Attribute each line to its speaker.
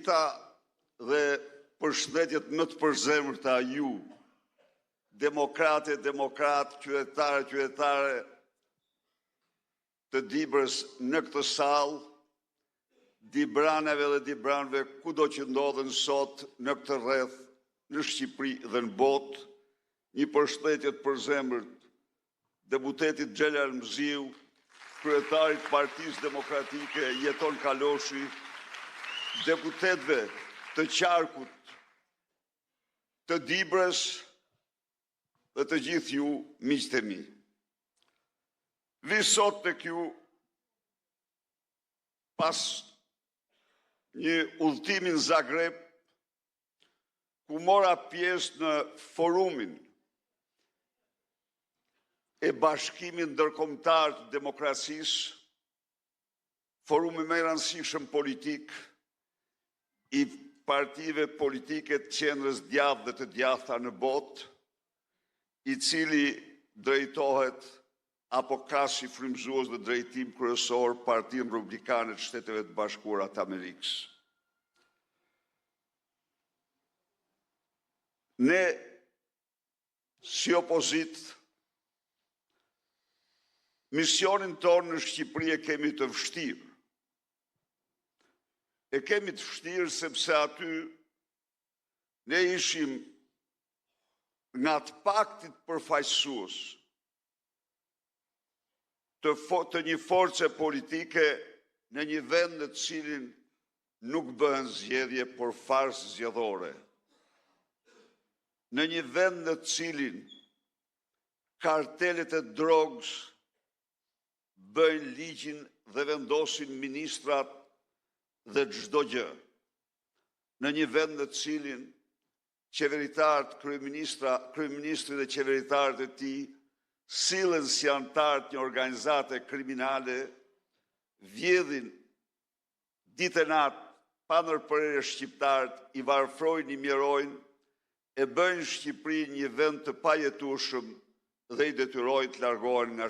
Speaker 1: Mirëdita dhe përshëndetjet më të përzemërta ju, demokrate, demokratë, qytetare, qytetare të Dibrës në këtë sallë, dibraneve dhe dibranëve kudo që ndodhen sot në këtë rreth, në Shqipëri dhe në botë, një përshëndetje të përzemërt deputetit Xhelal Mziu, kryetarit të Partisë Demokratike Jeton Kaloshi, deputetëve të qarkut të Dibrës dhe të gjithë ju miqtë e mi. Vij sot tek ju pas një udhëtimi në Zagreb, ku mora pjesë në forumin e Bashkimit Ndërkombëtar të Demokracisë, forumi më i rëndësishëm politik i partive politike të qendrës së djathtë dhe të djathta në botë, i cili drejtohet apo ka si frymëzues dhe drejtim kryesor Partinë Republikane të Shteteve të Bashkuara të Amerikës. Ne si opozitë misionin tonë në Shqipëri e kemi të vështirë. E kemi të vështirë sepse aty ne ishim nga të paktit përfaqësues të, të një force politike në një vend në të cilin nuk bëhen zgjedhje, por farsë zgjedhore. Në një vend në të cilin kartelet e drogës bëjnë ligjin dhe vendosin ministrat dhe çdo gjë. Në një vend në të cilin qeveritarët, kryeministra, kryeministri dhe qeveritarët e tij sillen si anëtarë të një organizate kriminale, vjedhin ditë e natë pa ndërprerje shqiptarët, i varfërojnë, i mjerojnë, e bëjnë Shqipërinë një vend të pajetueshëm dhe i detyrojnë të largohen nga.